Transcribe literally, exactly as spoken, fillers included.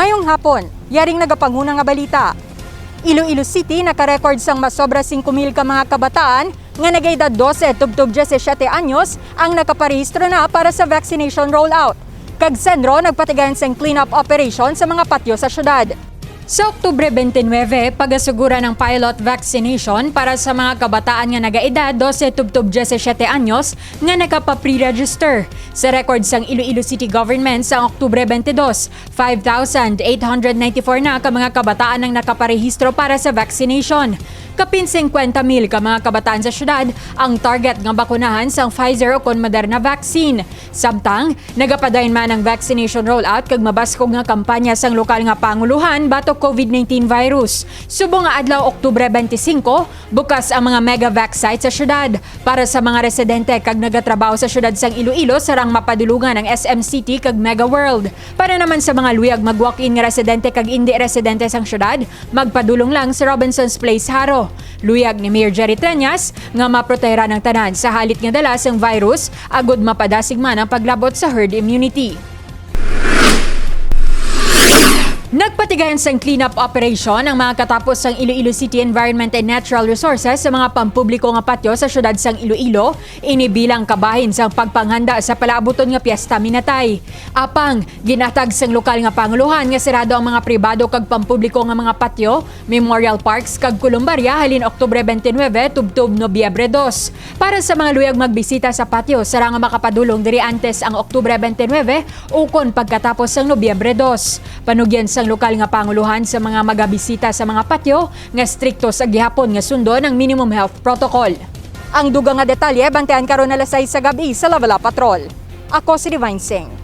Mayong hapon, yaring nagapanguna nga balita. Iloilo City nakarecord sang masobra singko mil ka mga kabataan nga nagaedad dose tubtob diyesisiete anyos ang nakaparehistro na para sa vaccination rollout. Kag Senro nagpatigayon sang cleanup operation sa mga patyo sa syudad. Sa Oktubre twenty-nine, pagasuguran ang pilot vaccination para sa mga kabataan nga nagaedad dose tubtob diyesisiete anyos nga nakapapre-register. Sa record sang Iloilo City Government sa Oktubre twenty-two, five thousand eight hundred ninety-four na ka mga kabataan ang nakaparehistro para sa vaccination. Kapin singkwenta mil ka mga kabataan sa syudad ang target nga bakunahan sang Pfizer o kon Moderna vaccine. Samtang, nagapadayon man ang vaccination rollout kag mabaskog nga kampanya sang lokal nga panguluhan batok COVID nineteen virus. Subong nga adlaw, Oktubre twenty-five, bukas ang mga Megavac site sa syudad. Para sa mga residente kag nagatrabaho sa syudad sang Iloilo, sarang mapadulungan ang S M City kag Mega World. Para naman sa mga luyag mag-walk-in nga residente kag indi residente sang syudad, magpadulong lang sa Robinson's Place, Jaro. Luyag ni Mayor Jerry Treñas nga maprotehiran ang tanan sa halit nga dala sang virus agud mapadasig man ang paglabot sa herd immunity. Nagpatigayon sang cleanup operation ang mga katapos sang Iloilo City Environment and Natural Resources sa mga pampubliko nga patyo sa syudad sang Iloilo, ini bilang kabahin sang pagpanghanda sa palaabuton nga Piesta Minatay. Apang, ginhatag sang lokal nga panguluhan nga sirado ang mga pribado kag pampubliko nga mga patyo, memorial parks kag kolumbarya halin Oktubre twenty-nine tubtob Nobyembre dos. Para sa mga luyag magbisita sa patyo, sarang nga makapadulong diri antes ang Oktubre twenty-nine ukon pagkatapos sang Nobyembre dos. Panugyan sang lokal nga panguluhan sa mga magabisita sa mga patyo nga strikto sa gihapon nga sundon ang minimum health protocol. Ang dugang nga detalye, bantayan karon alas sais sa gab-i sa Lavela Patrol. Ako si Divine Singh.